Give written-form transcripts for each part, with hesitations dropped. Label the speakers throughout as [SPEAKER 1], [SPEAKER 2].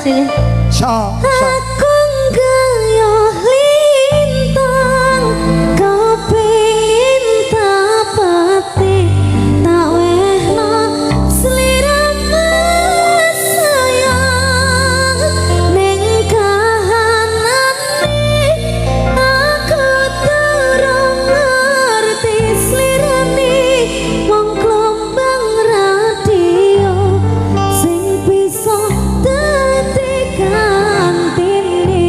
[SPEAKER 1] Mas ini.
[SPEAKER 2] So, so.
[SPEAKER 1] Aku gayuh lintang kepingin tapate tak wehno sliramu sayang ning kahanane aku durung ngerti slirane wong klombang radio sing bisa dadi gantine.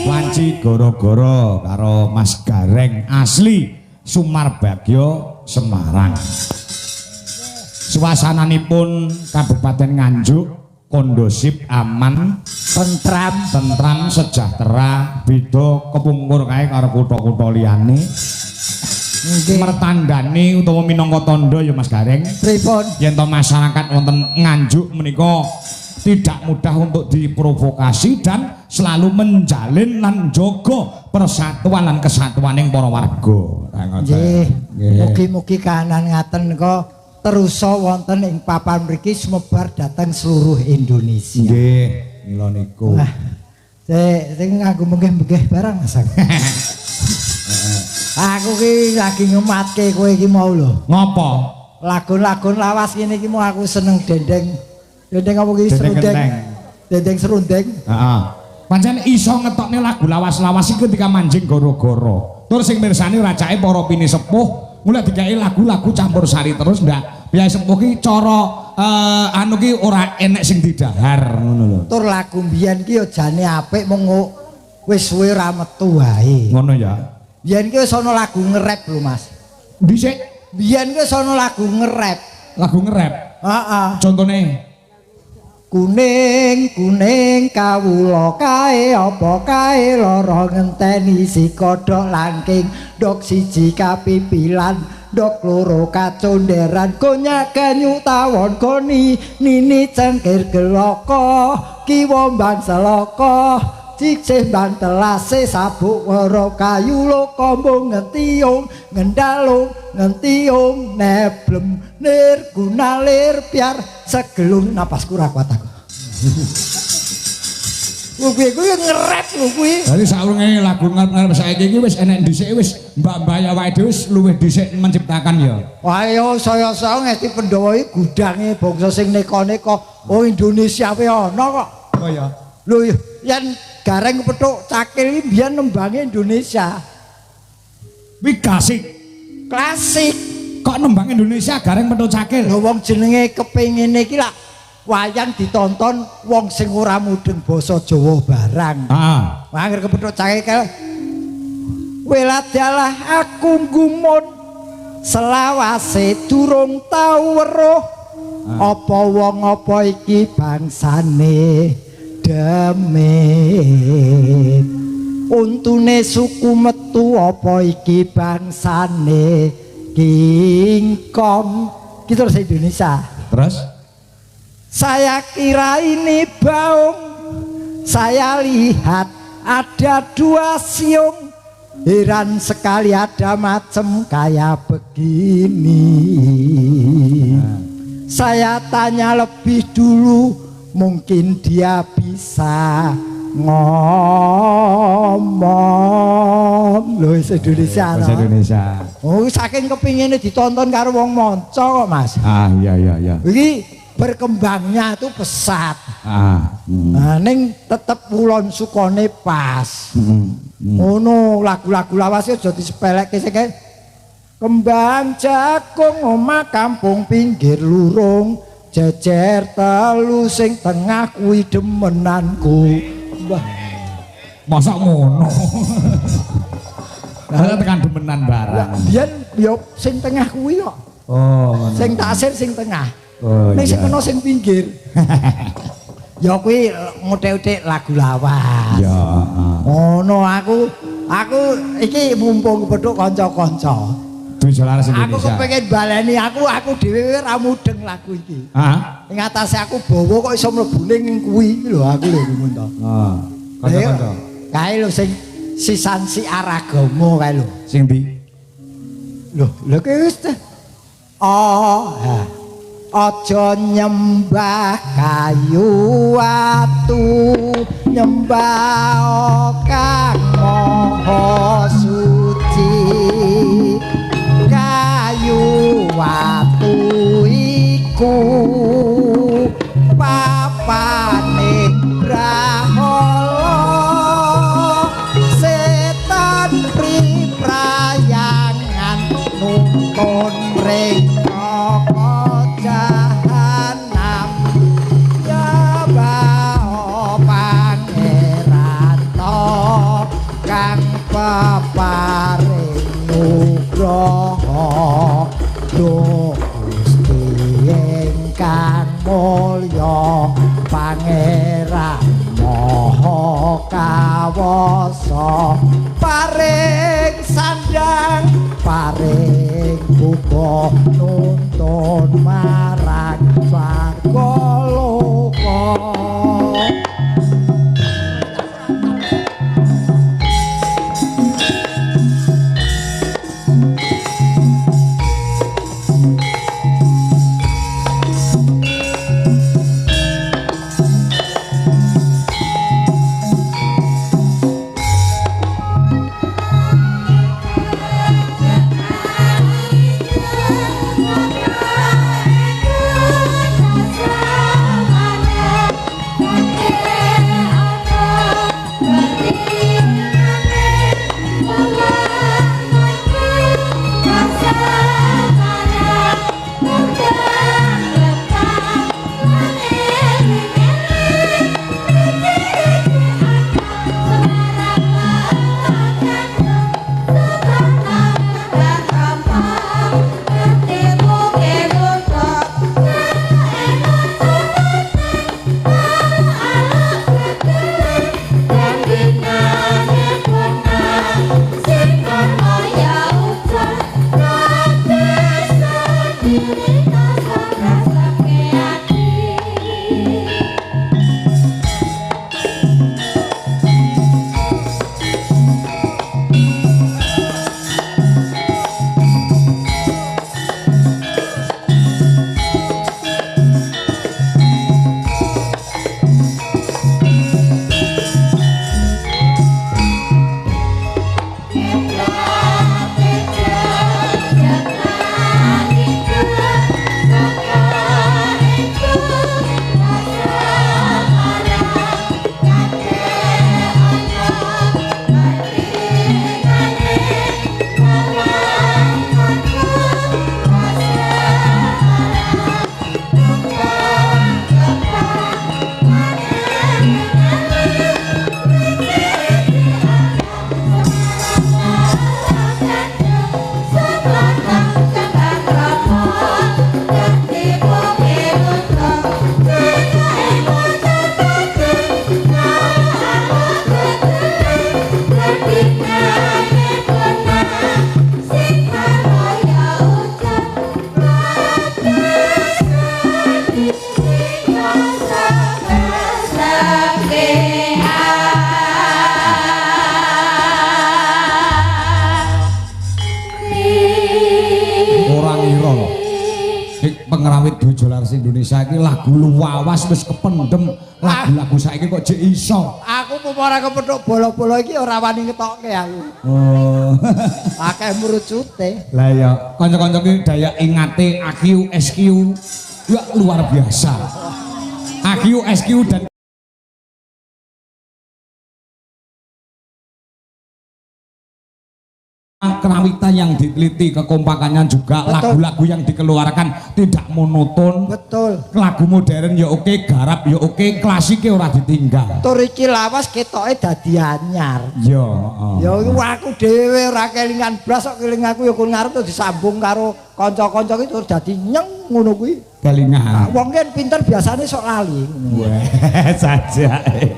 [SPEAKER 3] Wanci goro-goro karo Mas Gareng asli Sumarbagyo Semarang. Suasananipun Kabupaten Nganjuk kondusif, aman,
[SPEAKER 2] Tentram,
[SPEAKER 3] tentram, sejahtera, beda kepungkur kae karo kutha-kutha liyane.
[SPEAKER 2] Nggih.
[SPEAKER 3] Mertandani utawa minangka tandha ya Mas Gareng.
[SPEAKER 2] Pripun?
[SPEAKER 3] Yen to masyarakat wonten Nganjuk menika tidak mudah untuk diprovokasi dan selalu menjalin lan jaga persatuan lan kesatuaning para warga. Ngoten.
[SPEAKER 2] Nggih.
[SPEAKER 3] Nggih.
[SPEAKER 2] Mugi-mugi kahanan ngaten kok terusa wonten ing papan mriki sumebar dhateng seluruh Indonesia.
[SPEAKER 3] Nggih, mila niku.
[SPEAKER 2] Wah. Sing sing nganggo menggeh-menggeh barang Mas aku. Aku ki lagi ngematke kowe iki mau lho.
[SPEAKER 3] Ngopo?
[SPEAKER 2] Lagun-lagun lawas ngene iki mau aku seneng dendeng. Dendeng apa ki
[SPEAKER 3] Dendeng
[SPEAKER 2] serundeng?
[SPEAKER 3] kenteng.
[SPEAKER 2] Dendeng serundeng.
[SPEAKER 3] Heeh. Pancen iso ngetokne lagu lawas-lawas iki ketika manjing goro-goro. Tur sing mirsani racake para pini sepuh, mulai digawe lagu-lagu campur sari terus ndak. Biasa sepuh ki cara anu ki ora enek sing didahar ngono lho.
[SPEAKER 2] Tur lagu mbiyen ki ya jane apik mung wis suwe ora metu wae.
[SPEAKER 3] Ngono ya.
[SPEAKER 2] Biyen ki wis ana lagu nge-rap lho Mas.
[SPEAKER 3] Dhisik
[SPEAKER 2] Biyen ki wis ana lagu nge-rap.
[SPEAKER 3] Lagu nge-rap.
[SPEAKER 2] Heeh.
[SPEAKER 3] Contone?
[SPEAKER 2] Kuning kuning kawula kae apa kae lara ngenteni si kodhok langking ndok siji kapipilan ndok loro kaconderan konyak ganyu tawon goni nini cengkir geloko kiwa mbang seloko cicih mbang telase sabuk wara kayu lokombong ngentiung ngendalung ngentiung neblem nir gunalir biar segelung napasku ra kuat aku. Kuwi kuwi nge-rap lho kuwi.
[SPEAKER 3] Dadi saurunge lagu nge-rap saiki iki wis enek dhisik wis mbak-mbak awake dhewe wis luwih dhisik menciptakan ya.
[SPEAKER 2] Wah ya saya-saya ngesti Pandhawa iki gudange bangsa sing neka-neka. Oh Indonesia wae ana kok.
[SPEAKER 3] Oh ya.
[SPEAKER 2] Lho yen Gareng Kepethuk Cakil iki mbiyen nembange Indonesia.
[SPEAKER 3] Kuwi klasik.
[SPEAKER 2] Klasik.
[SPEAKER 3] Kok nembang Indonesia Gareng Petuk Cakil?
[SPEAKER 2] Lho wong jenenge kepengine iki lak wayang ditonton wong sing ora mudeng basa Jawa barang.
[SPEAKER 3] Heeh.
[SPEAKER 2] Wah anggere Kepethuk Cakil kae weladalah aku gumun selawase durung tau weruh apa wong apa iki bangsane demit untune suku metu apa iki bangsane King Kong. Ki terus Indonesia.
[SPEAKER 3] Terus?
[SPEAKER 2] Saya kira ini baung, saya lihat ada dua siung, heran sekali ada macem kayak begini. Saya tanya lebih dulu, mungkin dia bisa ngomong. Lho wis Indonesia.
[SPEAKER 3] Bahasa
[SPEAKER 2] toh.
[SPEAKER 3] Indonesia.
[SPEAKER 2] Oh, saking kepingine ditonton karo wong manca kok, Mas.
[SPEAKER 3] Ah iya iya iya.
[SPEAKER 2] Iki berkembangnya itu pesat.
[SPEAKER 3] Ah.
[SPEAKER 2] Nah, ning tetep ulon sukane pas. Ngono lagu-lagu lawas aja disepelekke sing kae. Kembang jagung omah kampung pinggir lurung jejer telu sing tengah kuwi demenanku. Wah,
[SPEAKER 3] Masa ngono. Masa tekan demenan barang.
[SPEAKER 2] Biyen yo sing tengah kuwi kok.
[SPEAKER 3] Oh, ngono.
[SPEAKER 2] Sing taksir sing tengah.
[SPEAKER 3] Oh,
[SPEAKER 2] Ning sing
[SPEAKER 3] iya.
[SPEAKER 2] kena sing pinggir. Ya kuwi nguthik-uthik lagu lawas.
[SPEAKER 3] Ya. Ah.
[SPEAKER 2] Ngono aku iki mumpung kepethuk kanca-kanca.
[SPEAKER 3] Dwi Solaris
[SPEAKER 2] Aku
[SPEAKER 3] Indonesia.
[SPEAKER 2] kepengin baleni aku dhewe ora mudeng lagu iki.
[SPEAKER 3] Ah.
[SPEAKER 2] Ing atase aku bawa kok iso mlebu ning kuwi iki lho aku lho gumun to.
[SPEAKER 3] Ah. Kanca-kanca.
[SPEAKER 2] Kae lho sing sisan si Aragama kae lho.
[SPEAKER 3] Sing ndi?
[SPEAKER 2] Lho, lho ki wis. Oh, ha. Aja nyembah kayu watu, nyembah Kang Maha Suci. Kayu watu iku papane brahala, setan priprayangan nuntun mring neraka jahanam. Ya bao pangeran to kang peparing nugroho, duh Gusti ingkang mulya, pangeran maha kawasa, paring sandang paring buka nuntun marang swarga loka.
[SPEAKER 3] Ora ngira lho. Iki pengrawit Bojo Laras Indonesia iki lagu luwawas wis kependem, lagu-lagu saiki kok jek iso.
[SPEAKER 2] Aku mumpung ora kepethuk bola-bola iki ora wani ngetokke aku.
[SPEAKER 3] Oh.
[SPEAKER 2] Akeh mrucute.
[SPEAKER 3] Lah ya, kanca-kanca iki daya ingate AQ SQ ya luar biasa. AQ SQ dan kerawitan yang diteliti, kekompakannya juga, lagu-lagu yang dikeluarkan tidak monoton.
[SPEAKER 2] Betul.
[SPEAKER 3] Lagu modern ya oke, garap ya oke, klasiknya ora ditinggal.
[SPEAKER 2] Tur iki lawas ketoke dadi anyar.
[SPEAKER 3] Ya, heeh.
[SPEAKER 2] Ya iku aku dhewe ora kelingan blas kok keling aku ya kon ngarep terus disambung karo kanca-kanca iki terus dadi nyeng ngono kuwi.
[SPEAKER 3] Kelingan.
[SPEAKER 2] Wong kan pinter biasane sok lali.
[SPEAKER 3] Wah, sajake.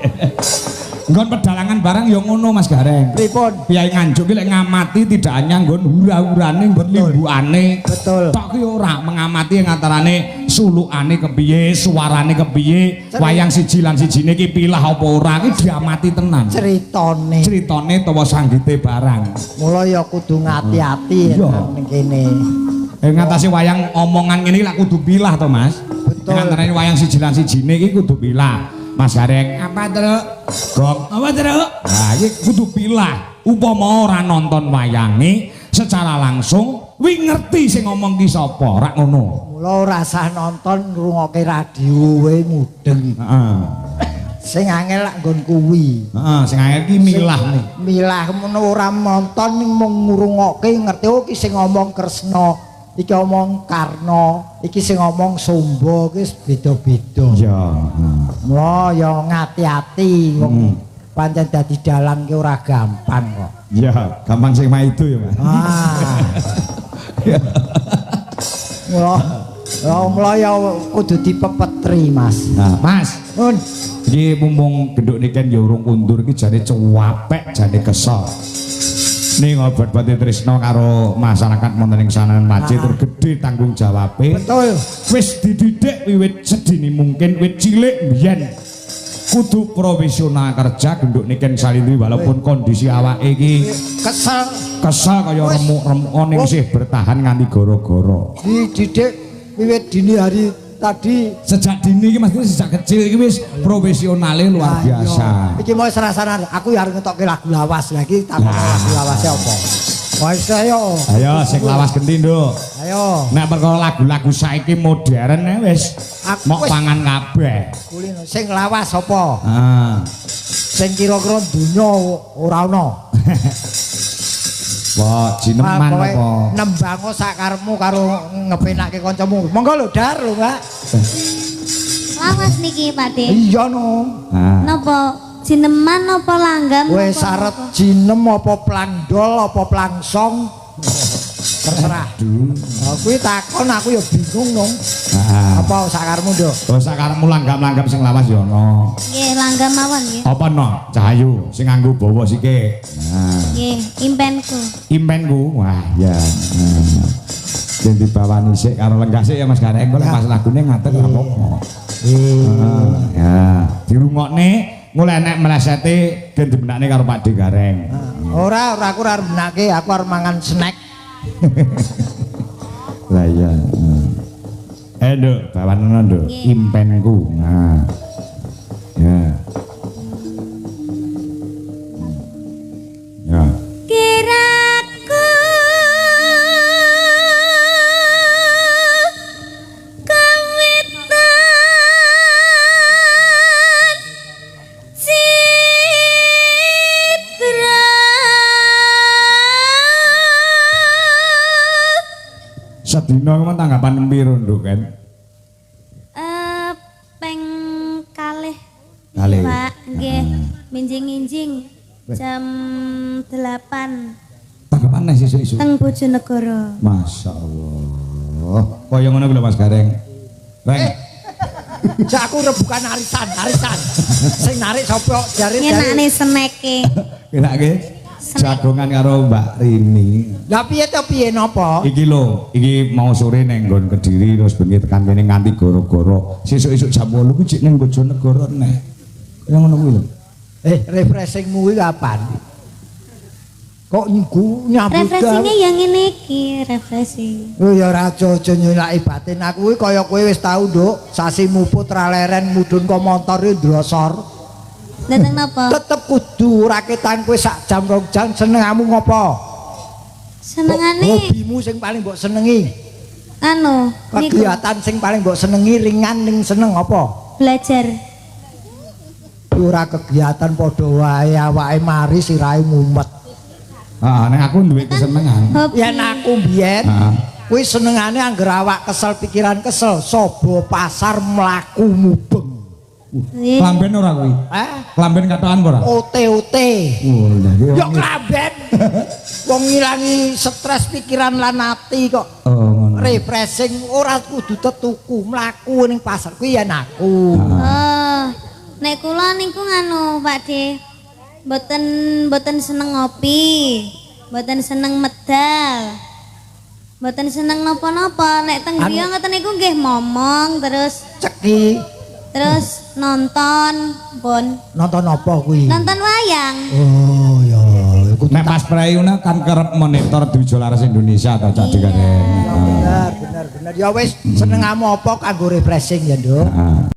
[SPEAKER 3] Nggon pedalangan barang ya ngono Mas Gareng.
[SPEAKER 2] Pripun?
[SPEAKER 3] Piyai Nganjuk ki lek ngamati tidak hanya nggon hura-hurane, nggon limbukane.
[SPEAKER 2] Betul.
[SPEAKER 3] Tok ki ora mengamati yang antarane sulukane kepiye, suarane kepiye, wayang siji lan sijine ki pilah apa ora ki diamati tenan.
[SPEAKER 2] Critane.
[SPEAKER 3] Critane utawa sanggite barang.
[SPEAKER 2] Mula ya kudu ngati-ati nang kene.
[SPEAKER 3] Ngatasi wayang omongan ngene iki lak kudu pilah to, Mas.
[SPEAKER 2] Betul.
[SPEAKER 3] Nek antarane wayang siji lan sijine iki kudu pilah. Mas Gareng, apa Truk? Gong, apa Truk? Nah, iki kudu pilah. Upama ora nonton wayange secara langsung, wi ngerti sing ngomong ki sapa, rak ngono.
[SPEAKER 2] Mula ora usah nonton, ngrungokke radio wae mudeng.
[SPEAKER 3] Heeh.
[SPEAKER 2] Sing angel lak nggon kuwi.
[SPEAKER 3] Heeh, sing angel ki milah nih.
[SPEAKER 2] Milah ngono ora nonton ning mung ngrungokke ngerti, oh, ki sing ngomong Kresna, iki omong Karna, iki sing ngomong Sumba, ki wis beda-beda.
[SPEAKER 3] Iya, heeh.
[SPEAKER 2] Mula ya ngati-ati wong pancen dadi dalang ki ora gampang kok.
[SPEAKER 3] Iya, gampang sing maido ya, Mas.
[SPEAKER 2] Ah. Mula ya mula ya kudu dipepetri, Mas.
[SPEAKER 3] Nah, Mas,
[SPEAKER 2] Nun,
[SPEAKER 3] iki mumpung genduk niken ya urung kundur iki jane cuwapek, jane kesel. Ning obat-obate tresno karo masyarakat wonten ing Sanan Maje tur gedhe tanggung jawabe.
[SPEAKER 2] Betul.
[SPEAKER 3] Wis dididik wiwit sedini mungkin wit cilik mbiyen. Kudu profesional kerja genduk niken Salindri walaupun kondisi awake iki
[SPEAKER 2] Kesel.
[SPEAKER 3] Kesel kaya
[SPEAKER 2] Wis.
[SPEAKER 3] remuk-remuk ning
[SPEAKER 2] Wis.
[SPEAKER 3] isih bertahan nganti goro-goro.
[SPEAKER 2] Dididik wiwit dini hari tadi.
[SPEAKER 3] Sejak dini iki, Mas, sejak kecil iki wis profesionale luar biasa.
[SPEAKER 2] Iki mau serasanan aku ya arep ngetokke lagu lawas lagi, takon
[SPEAKER 3] Lah.
[SPEAKER 2] lagu lawase apa? Wis ayo.
[SPEAKER 3] Ayo sing lawas genti, Nduk.
[SPEAKER 2] Ayo.
[SPEAKER 3] Nek perkara lagu-lagu saiki modern eh, wis
[SPEAKER 2] Aku
[SPEAKER 3] mok
[SPEAKER 2] wis-
[SPEAKER 3] pangan kabeh.
[SPEAKER 2] Kulino sing lawas apa?
[SPEAKER 3] Ah.
[SPEAKER 2] Sing kira-kira donya ora ana.
[SPEAKER 3] Wah, jineman
[SPEAKER 2] Pokoke
[SPEAKER 3] apa?
[SPEAKER 2] Nembango sak karepmu karo ngepenakke kancamu. Monggo lho, Dar lho, Mbak.
[SPEAKER 1] Lawas niki, Pak De.
[SPEAKER 2] Iya no.
[SPEAKER 3] Ah.
[SPEAKER 1] Napa jineman napa langgam?
[SPEAKER 2] Wis
[SPEAKER 1] napa
[SPEAKER 2] arep
[SPEAKER 1] napa?
[SPEAKER 2] jinem apa plandol apa plangsong. Terserah.
[SPEAKER 3] Aduh.
[SPEAKER 2] Lah kuwi takon aku ya bingung nong.
[SPEAKER 3] Ah.
[SPEAKER 2] Apa sakarmu, Nduk?
[SPEAKER 3] Oh, sakarepmu langgam-langgam sing lawas ya ana.
[SPEAKER 1] Nggih, langgam mawon nggih.
[SPEAKER 3] Apa no? Cahayu sing nganggo bawa sike. Nah,
[SPEAKER 1] Nggih, impenku.
[SPEAKER 3] Impenku. Wah, ya. Nah. Sing dibawani sik karo lenggah sik ya, Mas Gareng. Kok lek pas lagune ngaten ora apa-apa. Ah, ya, dirungokne mulai nek mlesete gen dibenakne karo Pak De Gareng.
[SPEAKER 2] Ora, ora, aku ora arep benake, aku arep mangan snack.
[SPEAKER 3] Lah iya. Eh, Nduk, bawanana, Nduk,
[SPEAKER 1] Nggih.
[SPEAKER 3] Impenku. Nah. Ya. Ya.
[SPEAKER 1] Kiraku kawitan citra.
[SPEAKER 3] Sedina kuwi tanggapan piro, Nduk, kan?
[SPEAKER 1] Peng kalih.
[SPEAKER 3] Kalih.
[SPEAKER 1] Pak, nggih. Minjing-injing jam 8
[SPEAKER 3] Tanggapan nek sesuk-esuk.
[SPEAKER 1] Teng Bojonegoro.
[SPEAKER 3] Masya Allah. Kaya ngono kuwi lho, Mas Gareng. Reng.
[SPEAKER 2] Jak aku rebukan arisan, arisan. Sing narik sapa jare jare.
[SPEAKER 1] Ngenakne seneke.
[SPEAKER 3] Kenake jagongan karo Mbak Rini.
[SPEAKER 2] Lah piye to, piye napa?
[SPEAKER 3] Iki lho, iki mau sore neng nggon Kediri terus bengi tekan kene nganti goro-goro. Sesuk-esuk jam 8 kuwi jek ning Bojonegoro neh. Kaya ngono kuwi lho.
[SPEAKER 2] Eh, refreshingmu kuwi kapan? Kok nggu nyambut
[SPEAKER 1] Refreshingnya yang ngene iki, refreshing.
[SPEAKER 2] Oh ya ora aja nyelaki batin aku kuwi kaya kowe wis tau, Nduk, sasi muput ra leren mudhun ka montor iki ndrosor.
[SPEAKER 1] Dateng napa?
[SPEAKER 2] Tetep kudu rakitan kowe sak jam 2 jam, senengamu ngopo?
[SPEAKER 1] Senengane
[SPEAKER 2] Hobimu sing paling mbok senengi.
[SPEAKER 1] Anu, niku
[SPEAKER 2] Kegiatan sing paling mbok senengi ringan ning seneng apa?
[SPEAKER 1] Belajar.
[SPEAKER 2] Ora kegiatan, padha wae awake mari sirahe mumet.
[SPEAKER 3] Ah, nek aku duwe kesenengan.
[SPEAKER 1] Hobi.
[SPEAKER 2] Yen aku mbiyen kuwi senengane angger awak kesel, pikiran kesel, sobo pasar mlaku mubeng.
[SPEAKER 1] Nggih.
[SPEAKER 3] Klamben ora kuwi?
[SPEAKER 2] Eh?
[SPEAKER 3] Klamben katokan ora?
[SPEAKER 2] Ote-ote.
[SPEAKER 3] Oh, lah iki
[SPEAKER 2] Yo klamben. Wong ngilangi stres pikiran lan ati kok.
[SPEAKER 3] Oh, ngono.
[SPEAKER 2] Refreshing ora kudu tetuku, mlaku ning pasar kuwi yen aku.
[SPEAKER 1] Oh, nek kula niku nganu, Pak De. Mboten mboten seneng ngopi, mboten seneng medal. Mboten seneng napa-napa. Nek teng griya ngoten niku nggih momong terus
[SPEAKER 2] Ceki
[SPEAKER 1] terus nonton pun.
[SPEAKER 2] Nonton apa kuwi?
[SPEAKER 1] Nonton wayang.
[SPEAKER 2] Oh ya, iku
[SPEAKER 3] Nek pas prei ngono kan kerep monitor Dwijo Laras Indonesia ta, Cak Gareng.
[SPEAKER 2] Bener. Ya wis senengamu apa kanggo refreshing ya, Nduk.
[SPEAKER 3] Heeh.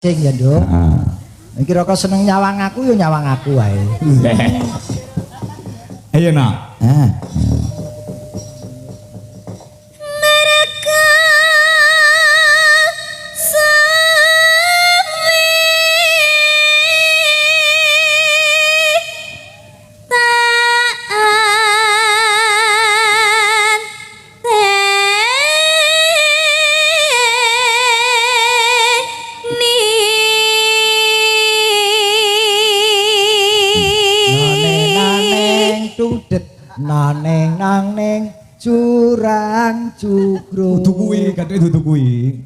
[SPEAKER 2] Sing ya, Nduk.
[SPEAKER 3] Heeh.
[SPEAKER 2] Kira-kira seneng nyawang aku ya nyawang aku wae.
[SPEAKER 3] Ayo nak.
[SPEAKER 2] Heh.
[SPEAKER 1] Mereka sami taan teni.
[SPEAKER 2] Naneng tudet naneng nang neng curang cukruk.
[SPEAKER 3] Dudu kuwi, gathuke dudu kuwi.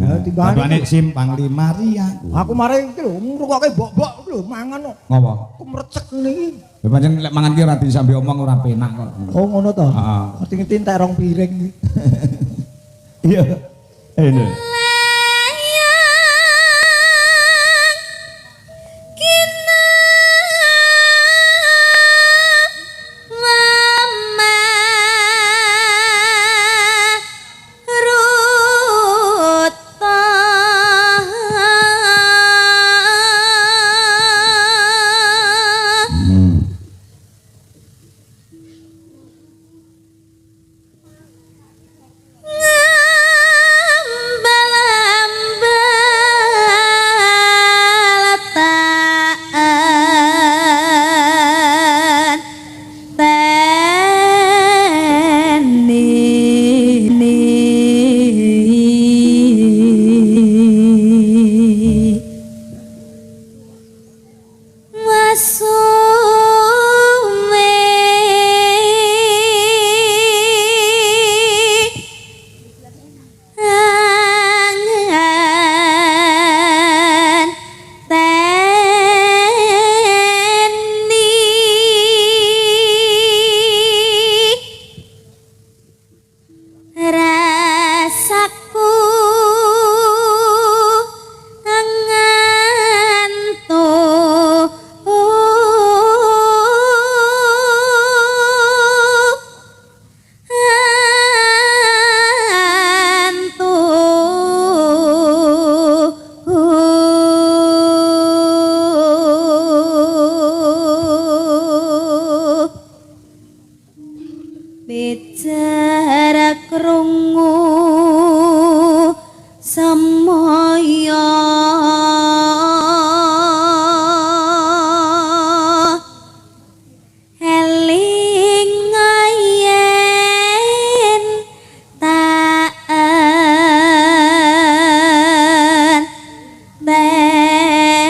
[SPEAKER 2] Ya, timbangane
[SPEAKER 3] Timbangane simpang lima ria.
[SPEAKER 2] Aku mare iki lho ngrungokke mbok-mbok lho mangan kok.
[SPEAKER 3] Ngopo?
[SPEAKER 2] Aku mrecek niki.
[SPEAKER 3] Lha pancen lek mangan ki ora disambi omong ora penak kok.
[SPEAKER 2] Oh ngono to.
[SPEAKER 3] Heeh.
[SPEAKER 2] Ngerti-ngerti entek rong piring iki.
[SPEAKER 3] Iya. Ini.
[SPEAKER 1] Layang kina mama ruta. Ngambal-ambal taan teni. Wasume angan teni rasaku ngantuk antuk bicara krungu semoyo eling yen taan teni.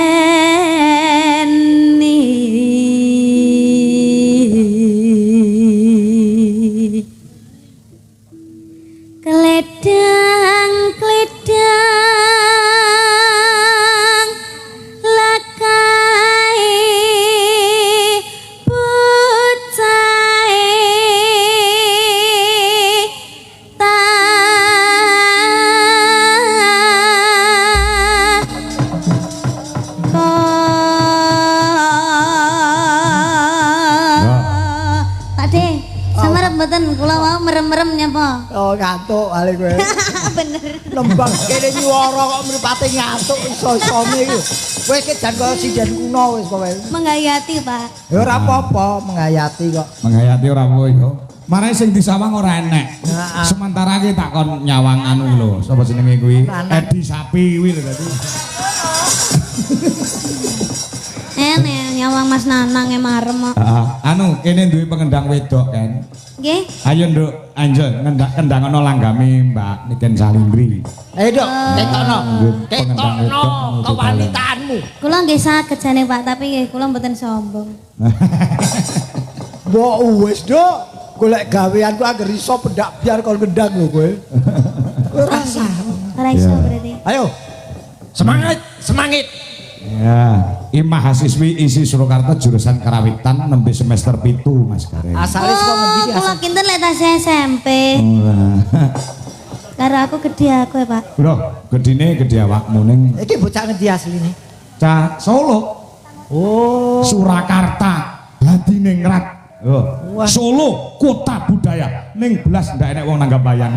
[SPEAKER 1] Kledang kledang lakai bocahe ta. Pak De, samarep mboten kula wau merem-merem nyapa.
[SPEAKER 2] Oh ngantuk ale kowe.
[SPEAKER 1] Bener.
[SPEAKER 2] Nembang kene nyuara kok mripate ngantuk iso-isone iki. Kowe iki jan kaya sinden kuno wis kowe.
[SPEAKER 1] Menghayati, Pak.
[SPEAKER 2] Ya ora apa-apa menghayati kok.
[SPEAKER 3] Menghayati ora apa ya. Marahe sing disawang ora enek.
[SPEAKER 2] Heeh.
[SPEAKER 3] Sementara ki tak kon nyawang anu lho, sapa jenenge kuwi?
[SPEAKER 2] Lanang.
[SPEAKER 3] Edi Sapi kuwi lho dadi.
[SPEAKER 1] Enek nyawang Mas Nanang e marem kok.
[SPEAKER 3] Heeh. Anu kene duwe pengendang wedok kan.
[SPEAKER 1] Nggih.
[SPEAKER 3] Ayo Nduk, anjel ngendak kendang ana langgame Mbak Niken Salindri.
[SPEAKER 2] Ayo Nduk, ketokno.
[SPEAKER 3] Duwe pengendang
[SPEAKER 2] Ketokno
[SPEAKER 3] wedok anu
[SPEAKER 2] kewanitaanmu.
[SPEAKER 1] Kula nggih saged jane Pak, tapi nggih kula mboten sombong.
[SPEAKER 2] Mbok wis Nduk, golek gaweanku angger iso pendak biar kon kendang lho kowe. Kowe ora usah.
[SPEAKER 1] Ora iso
[SPEAKER 3] Iya.
[SPEAKER 1] berarti.
[SPEAKER 2] Ayo. Semangat, semangat.
[SPEAKER 3] Ya, iki mahasiswi isi Surakarta jurusan Karawitan nembe semester 7 Mas Gareng.
[SPEAKER 2] Asale saka ngendi
[SPEAKER 1] Oh,
[SPEAKER 2] ki
[SPEAKER 1] kula
[SPEAKER 2] asal?
[SPEAKER 1] kinten lek tasih SMP.
[SPEAKER 3] Ora.
[SPEAKER 1] Karo aku gedhe aku ya, Pak.
[SPEAKER 3] Bro, gedine gedhe awakmu ning
[SPEAKER 2] Iki bocah ngendi asline?
[SPEAKER 3] Cah Solo,
[SPEAKER 2] Oh.
[SPEAKER 3] Surakarta, Hadiningrat. Oh.
[SPEAKER 2] Wah.
[SPEAKER 3] Solo kota budaya ning blas ndak enek wong nanggap wayang.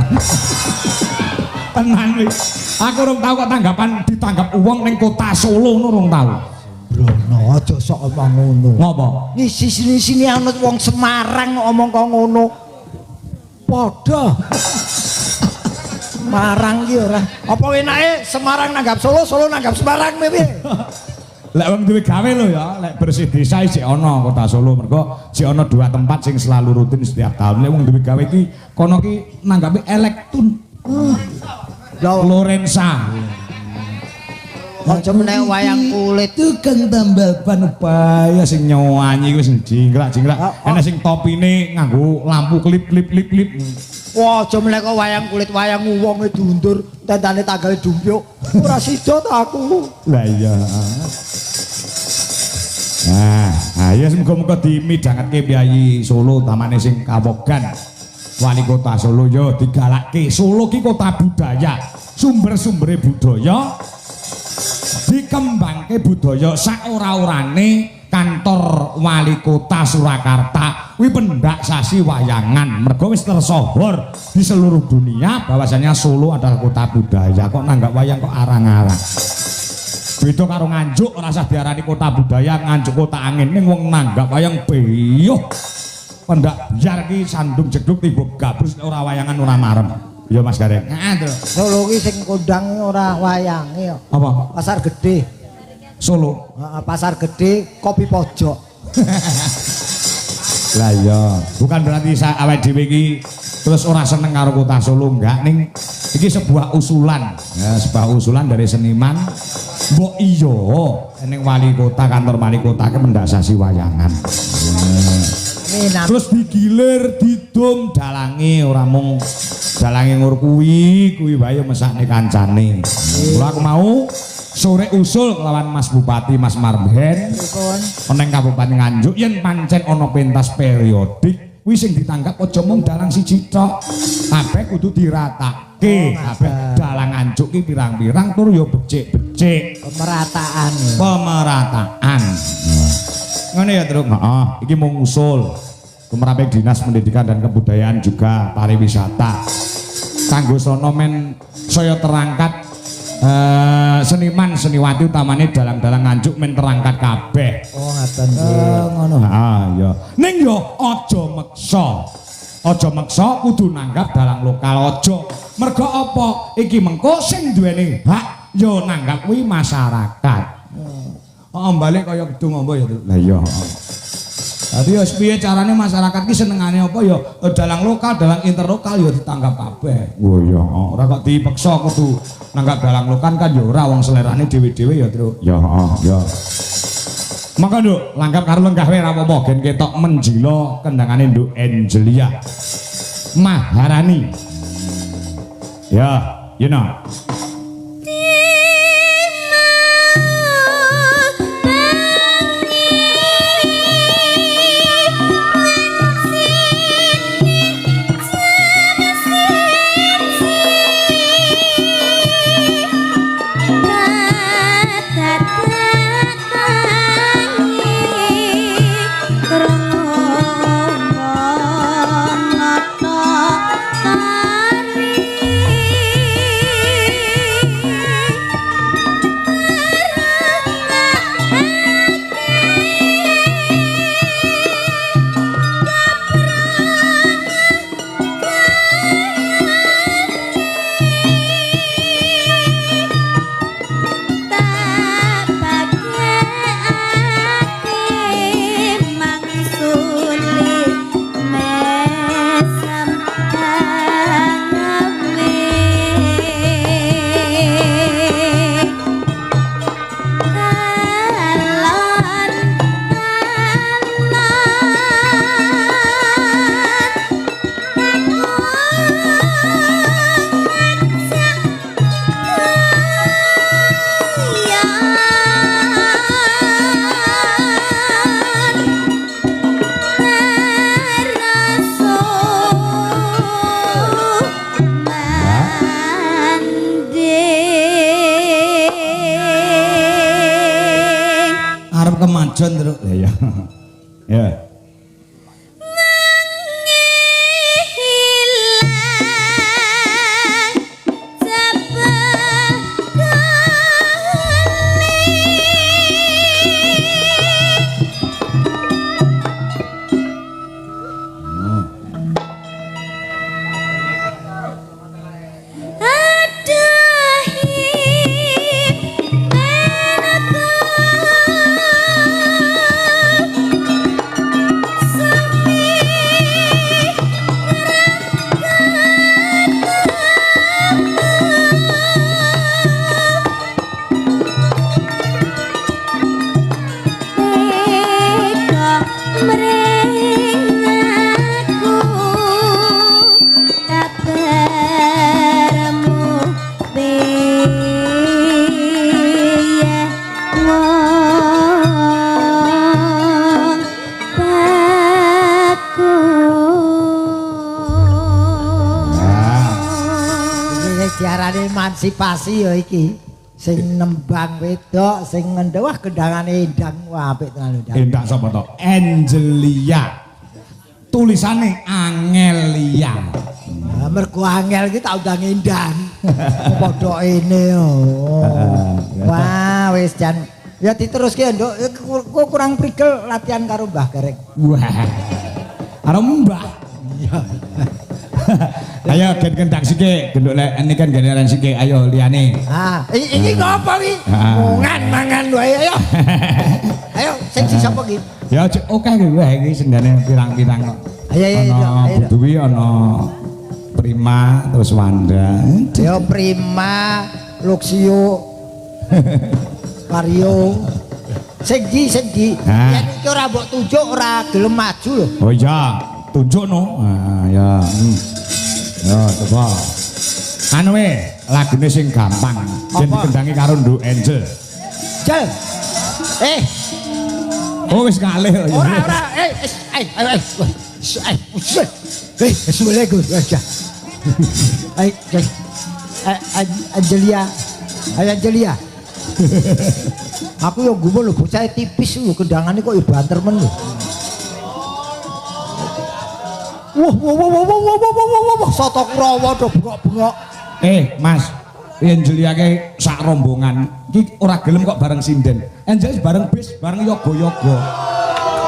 [SPEAKER 3] Tenan wis. Aku urung tau kok tanggapan ditanggap wong ning kota Solo ngono urung tau.
[SPEAKER 2] Brono aja sok omong ngono.
[SPEAKER 3] Ngopo?
[SPEAKER 2] Ngisi sini-sini ana wong Semarang ngomong kok ngono. Padha. Semarang ki ora. Apa enake Semarang nanggap Solo, Solo nanggap Semarang piye?
[SPEAKER 3] Lek wong duwe gawe lho ya, lek bersih desa isih ana kota Solo mergo isih ana dua tempat sing selalu rutin setiap tahun. Lek wong duwe gawe iki kono ki nanggapi Elektun. Lorenza.
[SPEAKER 2] Aja meneh wayang kulit.
[SPEAKER 3] Tukang tambal ban upaya sing nyanyi kuwi sing jingkrak-jingkrak. Ana sing topine nganggo lampu klip-klip klip-klip.
[SPEAKER 2] Wah, aja meneh kok wayang kulit, wayang wonge diundur, tentane tanggale dumpyuk. Ora sida ta aku.
[SPEAKER 3] Lah iya. Nah, ayo muga-muga dimidhangetke piyayi Solo utamane sing kawogan. Wali kota Solo yo digalakke. Solo ki kota budaya, sumber-sumbere budaya dikembangke budaya sak ora-orane kantor wali kota Surakarta kuwi pendak sasi wayangan mergo wis tersohor di seluruh dunia bahwasanya Solo adalah kota budaya. Kok nanggap wayang kok arang-arang. Beda karo Nganjuk ora usah diarani kota budaya, Nganjuk kota angin, ning wong nanggap wayang beyuh. Pendak biar ki sandung jeduk tiba gabrus ora wayangan ora marem. Ya Mas Gareng. Heeh, Tru.
[SPEAKER 2] Solo ki sing kondang ora wayange kok.
[SPEAKER 3] Apa?
[SPEAKER 2] Pasar Gede.
[SPEAKER 3] Solo.
[SPEAKER 2] Heeh, Pasar Gede kopi pojok.
[SPEAKER 3] Lah iya, bukan berarti awake dhewe iki terus ora seneng karo kota Solo, enggak, ning iki sebuah usulan. Ya, sebuah usulan dari seniman. Mbok iya ning wali kota, kantor wali kota ki mendasasi wayangan.
[SPEAKER 2] Amin.
[SPEAKER 3] Terus digilir, didum dalange ora mung dalange ngur kuwi, kuwi wae mesakne kancane. Kula aku mau sore usul kelawan Mas Bupati Mas Marben neng Kabupaten Nganjuk yen pancen ana pentas periodik kuwi sing ditanggap aja mung dalang siji tok. Kabeh kudu diratake. Kabeh dalang Nganjuk ki pirang-pirang tur ya becik-becik.
[SPEAKER 2] Pemerataan.
[SPEAKER 3] Pemerataan. Ngene ya, Truk. Heeh, iki mung usul. Tumraping Dinas Pendidikan dan Kebudayaan juga pariwisata. Kanggo sono men saya terangkat seniman seniwati utamane dalang-dalang Nganjuk men terangkat kabeh.
[SPEAKER 2] Oh, ngaten nggih.
[SPEAKER 3] Ngono. Heeh, iya. Ning yo aja meksa. Aja meksa kudu nanggap dalang lokal aja. Mergo apa? Iki mengko sing duweni hak yo nanggap kuwi masyarakat. Heeh, balik kaya gedung ombo ya, Truk. Lah iya. Dadi ya piye carane masyarakat ki senengane apa ya dalang lokal, dalang interlokal ya ditanggap kabeh. Oh iya, ora kok dipeksa kudu nanggap dalang lokal kan ya ora, wong selerane dhewe-dhewe ya, Truk. Ya, heeh, ya. Mangga, Nduk, langgap karo lenggah wae ora apa-apa gen ketok menjila kendangane Nduk Angelia Maharani. Ya, you know. Kemajon, Truk. Ya ya. Ya.
[SPEAKER 1] Kabarmu piye wong bagus.
[SPEAKER 2] Iki diarani emansipasi ya iki. Sing nembang wedok, sing ngendhek, wah kendangane endang, wah apik tenan endang.
[SPEAKER 3] Endang sapa to? Angelia. Tulisane Angelia.
[SPEAKER 2] Lah mergo angel iki tak undang endang. Padha ene oh. Wah, wis jan. Ya diteruske nduk, kok kurang prigel latihan karo Mbah Gareng.
[SPEAKER 3] Wah. Karo Mbah.
[SPEAKER 2] Iya.
[SPEAKER 3] Ayo gen kendang sithik, genduk lek ini kan genderan sithik, ayo liyane.
[SPEAKER 2] Ah, iki ngopo iki?
[SPEAKER 3] Ah.
[SPEAKER 2] Mangan mangan wae ayo. Ayo sing si sapa iki?
[SPEAKER 3] Ya cek oke iki wae iki sendane pirang-pirang kok.
[SPEAKER 2] Ayo ayo ayo.
[SPEAKER 3] Ana
[SPEAKER 2] Ayo.
[SPEAKER 3] Bu Dwi, ana Prima, terus Wanda.
[SPEAKER 2] Ya Prima, Luxio, Vario. Sing ndi sing ndi?
[SPEAKER 3] Ah.
[SPEAKER 2] Yen iki ora mbok tunjuk ora gelem maju lho.
[SPEAKER 3] Oh iya, tunjuk no. Ah ya. Ya, coba. Anu we, lagune sing gampang. Yen
[SPEAKER 2] Apa?
[SPEAKER 3] dikendangi karo Nduk Angel.
[SPEAKER 2] Jel. Eh,
[SPEAKER 3] Oh wis kalih kok ya.
[SPEAKER 2] ora ora. Eh, eh, ayo ayo. Eh, eh, Assalamualaikum. Ayo, eh, Angelia. Ayo Angelia. Aku yo gumun lho, bocah tipis lho kendangane kok yo banter men lho. Wah, wah, wah, wah, wah, wah, wah, wah, wah, wah, soto Kurawa do bengok-bengok.
[SPEAKER 3] Eh, Mas, Angelia ke sak rombongan iki ora gelem kok bareng sinden. Angel bareng bis, bareng yoga-yoga.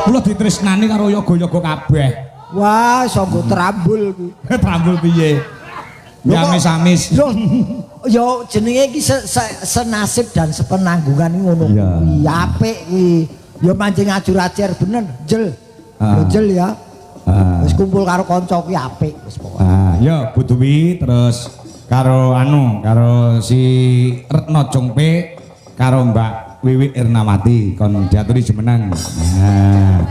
[SPEAKER 3] Kula ditresnani karo yoga-yoga kabeh.
[SPEAKER 2] Wah, sanggo trambul kuwi.
[SPEAKER 3] Trambul piye?
[SPEAKER 2] Lho kok-
[SPEAKER 3] Amis-amis.
[SPEAKER 2] Lho, ya jenenge iki senasib dan sepenanggungan iki ngono
[SPEAKER 3] Iya.
[SPEAKER 2] kuwi. Apik kuwi. Ya mancing ajur-ajer bener, Jel.
[SPEAKER 3] Ah.
[SPEAKER 2] Lho, Jel ya.
[SPEAKER 3] Ah.
[SPEAKER 2] Wis kumpul karo kanca kuwi apik wis pokoke.
[SPEAKER 3] Ah, ya Bu Dwi terus karo anu, karo si Retno Jongpe karo Mbak Wiwi Irnawati kon diaturi jumeneng. Nah.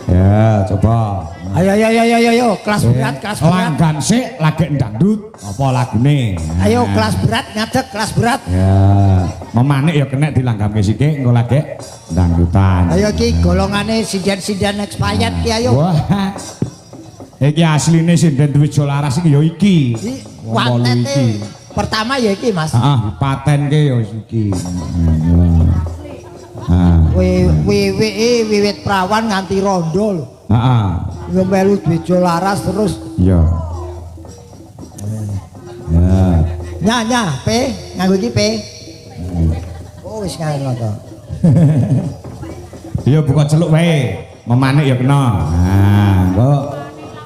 [SPEAKER 3] Ya, coba.
[SPEAKER 2] Ayo ayo ayo ayo ayo, kelas berat, kelas berat.
[SPEAKER 3] Langgan sik lagi dangdut apa lagune? Nah.
[SPEAKER 2] Ayo kelas berat ngadeg kelas berat.
[SPEAKER 3] Ya, memanik ya kena dilanggamke sithik engko lagi dangdutan.
[SPEAKER 2] Ayo iki golongane sinden-sinden expired ki ayo.
[SPEAKER 3] Wah. Iki asline sinden Dwijo Laras iki ya iki.
[SPEAKER 2] Iki
[SPEAKER 3] Wong wolu
[SPEAKER 2] wantete
[SPEAKER 3] iki.
[SPEAKER 2] pertama ya iki Mas.
[SPEAKER 3] Heeh, patenke ya iki. Heeh.
[SPEAKER 2] Wiwit wiwit prawan nganti rondo lho.
[SPEAKER 3] Heeh.
[SPEAKER 2] Yo melu Dwijo Laras terus
[SPEAKER 3] Iya. Ya.
[SPEAKER 2] nya nya P nganggo iki P. Oh wis nganggo to.
[SPEAKER 3] Ya buka celuk wae, memanik ya kena. Nah, engko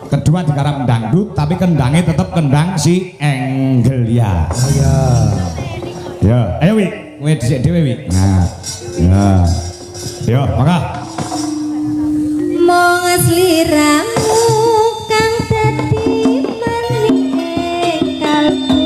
[SPEAKER 3] kedua digarap dangdut tapi kendangnya tetep kendang si Angelia.
[SPEAKER 2] Ayo.
[SPEAKER 3] Ya, ayo Wi, kowe dhisik dhewe Wi. Nah. Ya. Yo, mangga.
[SPEAKER 1] Mung sliramu kang dadi manik kalbu.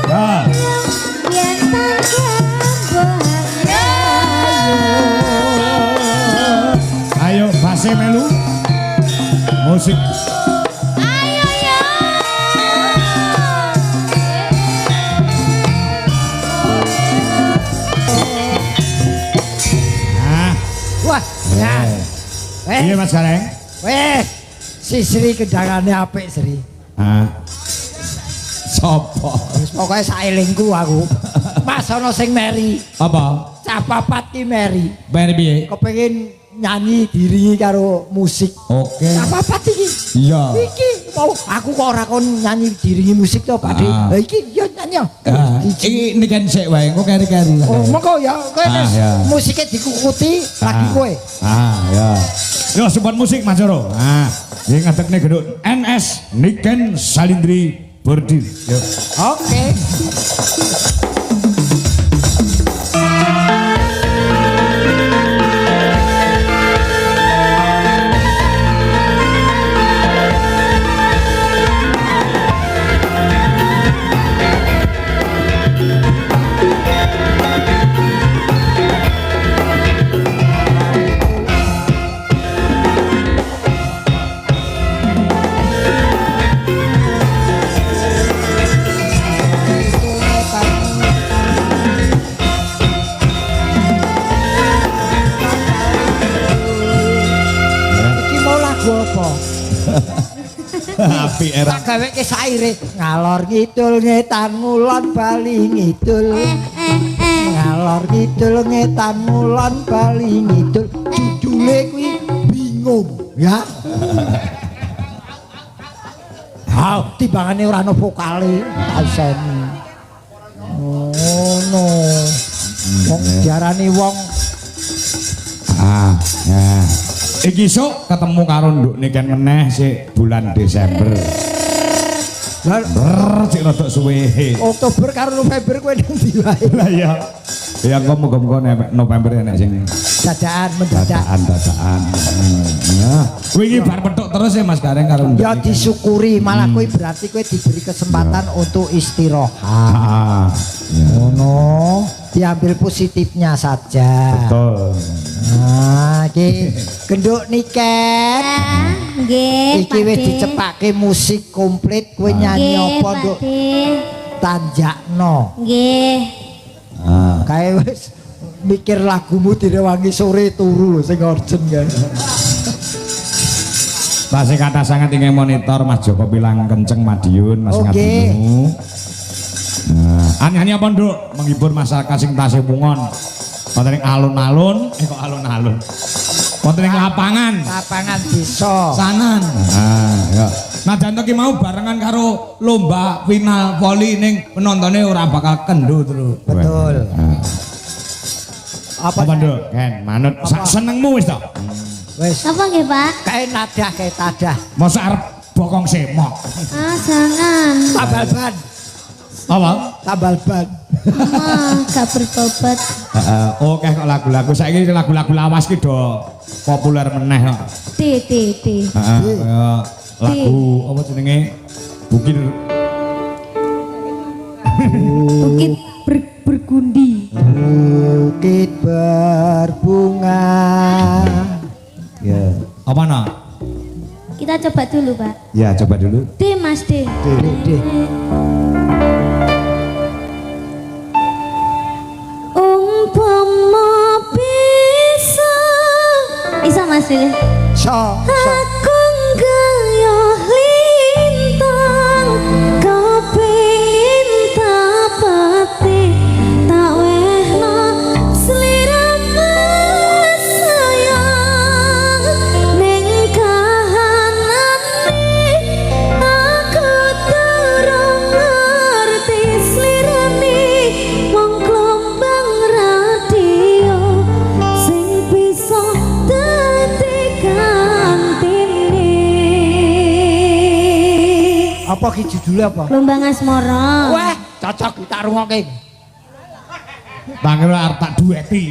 [SPEAKER 3] Ya. Ayo base melu. Musik.
[SPEAKER 1] Ayo ya.
[SPEAKER 3] Nah,
[SPEAKER 2] Wah, ya. Eh,
[SPEAKER 3] Iya Mas Gareng.
[SPEAKER 2] weh. Si Sri kendangane apik Sri.
[SPEAKER 3] Ah. Sopo?
[SPEAKER 2] Wis pokoke saelingku aku. Mas ana sing meri.
[SPEAKER 3] Apa?
[SPEAKER 2] Cah papat ki meri.
[SPEAKER 3] Meri piye?
[SPEAKER 2] Kepengin nyanyi diri karo musik.
[SPEAKER 3] Oke.
[SPEAKER 2] Apa-apa iki.
[SPEAKER 3] Iya.
[SPEAKER 2] Iki mau aku kok ora kon nyanyi diringi musik to, Pak De.
[SPEAKER 3] Ah.
[SPEAKER 2] Lah iki yo nyanyi.
[SPEAKER 3] Ah, iki niken sik wae, engko keri-keri.
[SPEAKER 2] Oh, monggo ya, kowe
[SPEAKER 3] Ah,
[SPEAKER 2] wis
[SPEAKER 3] ya.
[SPEAKER 2] musike dikukuti lagi kowe.
[SPEAKER 3] Ah, ya. Yo support musik Mas Joro. Ah, iki ngadekne genduk NS Niken Salindri Bordir. Yo.
[SPEAKER 2] Oke. Iki mau lagu apa?
[SPEAKER 3] Apik era.
[SPEAKER 2] Tak gaweke saire ngalor ngidul ngetan ngulon bali ngidul. Ngalor ngidul ngetan ngulon bali ngidul. Judule kuwi bingung ya. Ha, timbangane ora ana vokale, tak iseni. Ngono. Wong diarani wong
[SPEAKER 3] Ah, ya. Iki sok ketemu karo nduk Niken meneh sik bulan Desember.
[SPEAKER 2] Lah,
[SPEAKER 3] Brr, sik rada suwe.
[SPEAKER 2] Oktober karo November kowe nang ndi wae?
[SPEAKER 3] Lah iya. Ya engko muga-muga November enek sing
[SPEAKER 2] Dadakan mendadak.
[SPEAKER 3] dadaan-dadaan. Ya. Wingi bar petuk terus ya Mas Gareng karo nduk
[SPEAKER 2] Ya
[SPEAKER 3] Niken.
[SPEAKER 2] disyukuri, malah kowe berarti kowe diberi kesempatan untuk istirahat.
[SPEAKER 3] Ah, ya.
[SPEAKER 2] Ngono, diambil positifnya saja.
[SPEAKER 3] Betul.
[SPEAKER 2] Nah, iki genduk Niken.
[SPEAKER 1] Nggih,
[SPEAKER 2] Iki wis dicepake musik komplit, kowe nyanyi
[SPEAKER 1] Nggih,
[SPEAKER 2] apa
[SPEAKER 1] Pak
[SPEAKER 2] nduk
[SPEAKER 1] De.
[SPEAKER 2] tanjakno.
[SPEAKER 1] Nggih.
[SPEAKER 3] Ah.
[SPEAKER 2] Kae wis mikir lagumu direwangi sore turu lho sing urgent kae.
[SPEAKER 3] Tasih kathah sanget ingkang monitor Mas Joko Pilang Kenceng Madiun Mas
[SPEAKER 2] Oke.
[SPEAKER 3] Ngadinu. Nah, nyanyi apa nduk menghibur masyarakat sing tasih pungon. Wonten ing alun-alun, kok alun-alun. Wonten ing lapangan.
[SPEAKER 2] Lapangan desa.
[SPEAKER 3] Sanan. Ah, ya. Nah, janto ki mau barengan karo lomba final voli ning penontone ora bakal kendo terus.
[SPEAKER 2] Betul.
[SPEAKER 3] Ah.
[SPEAKER 2] Apa
[SPEAKER 3] Apa nduk? Ken, manut sak senengmu wis to.
[SPEAKER 2] Wis
[SPEAKER 1] Apa nggih, Pak?
[SPEAKER 2] kae nadah kae tadah.
[SPEAKER 3] Mosok arep bokong semok.
[SPEAKER 1] Ah, jangan.
[SPEAKER 2] Tambal ban,
[SPEAKER 3] Apa?
[SPEAKER 2] tambal ban.
[SPEAKER 1] Wah, gak berbobot.
[SPEAKER 3] Heeh, oke kok lagu-lagu saiki lagu-lagu lawas ki do populer meneh kok.
[SPEAKER 1] D D D.
[SPEAKER 3] Heeh, kaya lagu apa jenenge? Bukit
[SPEAKER 1] Bukit bergundi.
[SPEAKER 2] Bukit berbunga.
[SPEAKER 3] Ya. Apa nak?
[SPEAKER 1] Kita coba dulu, Pak.
[SPEAKER 3] Ya, coba dulu.
[SPEAKER 1] D, Mas D.
[SPEAKER 2] D D.
[SPEAKER 1] Umpama bisa. Isa Mas D.
[SPEAKER 2] So, so.
[SPEAKER 1] Aku nggayuh lintang kepingin tapati tak wehno sliramu sayang ning kahanane aku durung ngerti slirane wong klombang radio sing bisa dadi gantine.
[SPEAKER 2] Apa ki judulnya apa?
[SPEAKER 1] Klombang Asmara.
[SPEAKER 2] Wah, cocok tak rungokke.
[SPEAKER 3] Tak kira arep tak dueti.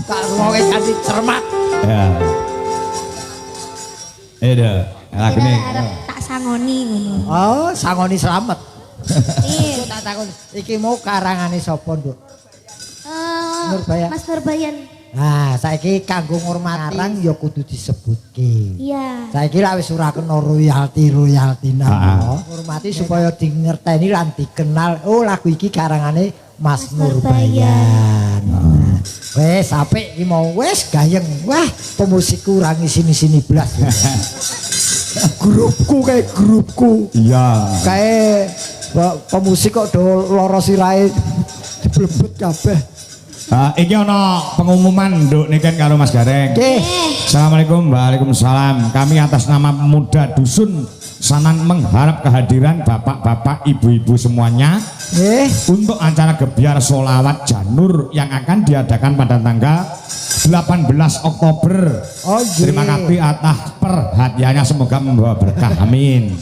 [SPEAKER 2] Tak rungokke kanthi cermat.
[SPEAKER 3] Ya. Dah, lagune.
[SPEAKER 1] Arep tak sangoni ngono.
[SPEAKER 2] Oh, sangoni slamet.
[SPEAKER 1] Iya.
[SPEAKER 2] Tak takon, iki mau karangane sapa, Nduk? Nurbayan.
[SPEAKER 1] Mas Nurbayan.
[SPEAKER 2] Nah, saiki kanggo ngurmati karang ya kudu disebutke.
[SPEAKER 1] Iya.
[SPEAKER 2] Saiki lak wis ora kena royalti-royalti nang. Ngurmati supaya dingerteni lan dikenal. Oh, lagu iki karangane Mas
[SPEAKER 1] Mas Nurbayan.
[SPEAKER 2] Nurbayan. Nah, wis apik iki mau wis gayeng. Wah, pemusikku ora ngisini-sini blas. Grupku kayak grupku.
[SPEAKER 3] Iya.
[SPEAKER 2] Kayak pemusik kok do lara sirahe diblebet kabeh.
[SPEAKER 3] Ah, iki ana pengumuman, Nduk Niken karo Mas Gareng.
[SPEAKER 2] Nggih.
[SPEAKER 3] Assalamualaikum. Waalaikumsalam. Kami atas nama pemuda dusun Sanan mengharap kehadiran bapak-bapak, ibu-ibu semuanya untuk acara gebyar solawat janur yang akan diadakan pada tanggal 18 Oktober.
[SPEAKER 2] Oh, nggih.
[SPEAKER 3] Terima kasih atas perhatiannya, semoga membawa berkah. Amin.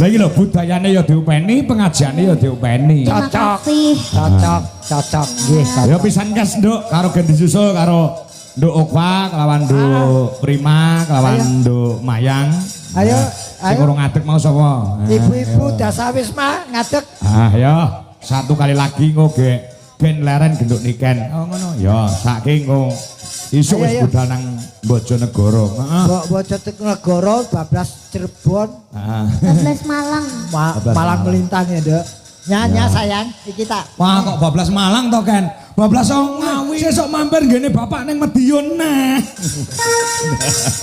[SPEAKER 3] Lagi lho, budayane ya diopeni, pengajiane ya diopeni.
[SPEAKER 1] Terima
[SPEAKER 2] Cocok.
[SPEAKER 1] kasih.
[SPEAKER 2] Cocok, cocok nggih.
[SPEAKER 3] Ya
[SPEAKER 2] Cocok.
[SPEAKER 3] pisan kes, Nduk, karo gen disusul karo Nduk Okwa, kelawan Nduk Prima, kelawan
[SPEAKER 2] Ayo.
[SPEAKER 3] Nduk Mayang.
[SPEAKER 2] Ayo,
[SPEAKER 3] Nah, sing
[SPEAKER 2] ayo.
[SPEAKER 3] urung ngadeg mau sapa?
[SPEAKER 2] Ibu-ibu
[SPEAKER 3] Ayo.
[SPEAKER 2] dasawisma ngadeg.
[SPEAKER 3] Ah, ya, satu kali lagi engko ge ben leren genduk Niken. Oh ngono. Ya, saiki engko isuk
[SPEAKER 2] Ayo,
[SPEAKER 3] wis
[SPEAKER 2] ayo.
[SPEAKER 3] budal nang Bojonegoro. Heeh.
[SPEAKER 2] Mbok Bojonegoro bablas Cirebon,
[SPEAKER 3] Heeh.
[SPEAKER 1] 12 Malang.
[SPEAKER 3] Bablas
[SPEAKER 2] Malang
[SPEAKER 3] Malang.
[SPEAKER 2] melintang ya, Nduk. Nya sayang, iki tak.
[SPEAKER 3] Wah, kok bablas Malang to, Ken? Bablas Ngawi. Sesuk mampir nggene bapak ning Madiun nah.